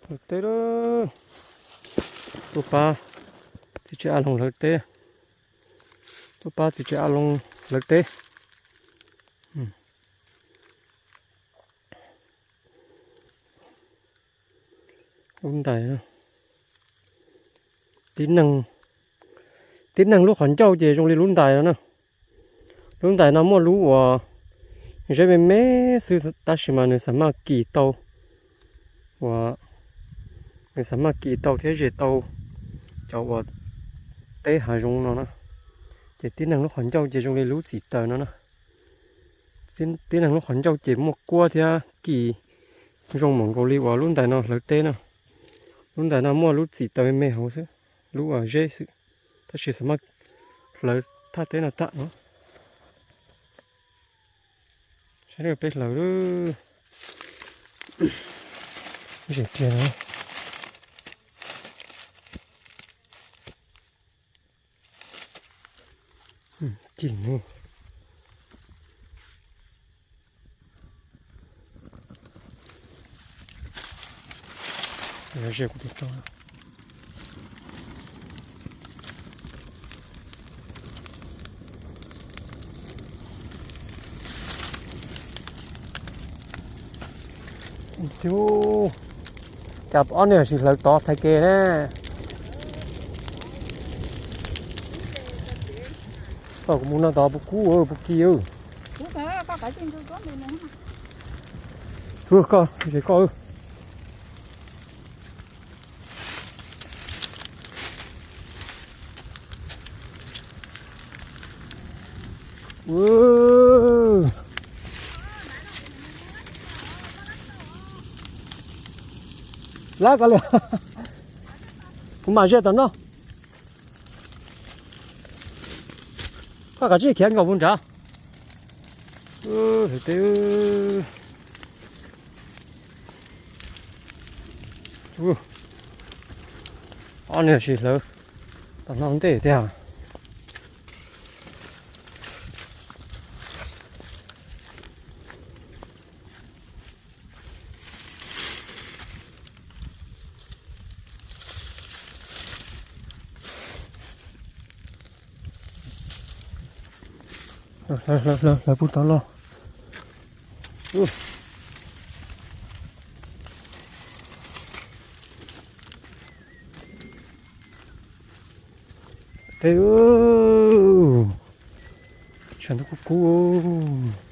Hlawv teb lawm. Tuaj pab txiv tsev A Loo hlawv teb. Tuaj pab txiv tsev A Loo hlawv teb. Lub ntais, tib neeg, tib neeg lub qhov ncauj ces zoo li lub ntais no na. Lub ntais no muaj lub uas zeb me me xwb tab sis mas nws xam maj kis tau, uas nws xam maj kis tau thiab zes tau cov uas teb hav zoov no na. Ces tib neeg lub qhov ncauj ces zoo li lub txim taws no na. Tib neeg lub qhov ncauj ces muaj kuab thiab kis zoo mam nkaus li uas lub ntais no hlawv teb na. Lub ntais no muaj lub txim taws me me hauv xwb, lub uas zeb xwb, tab sis xam maj hlawv thaj teb no tag no. Saib peb hlawv lub zem kiag no. Cim no. Ze kuv tus tso. Ub, cas ob niag sim hlawv tod thaij ke ne. Koj kuv mus no tod puas kub puas ki. Koj, ze koj. Lawv koj li, kuv mam ze tom no. Koj kav tsij khiav nkaum puag nrad. Hlawv teb. Ob niag sim hlawv tom no ntej tiag. Hlawv, hlawv, hlawv puag tod los. Teb, tshav ntuj kub kub.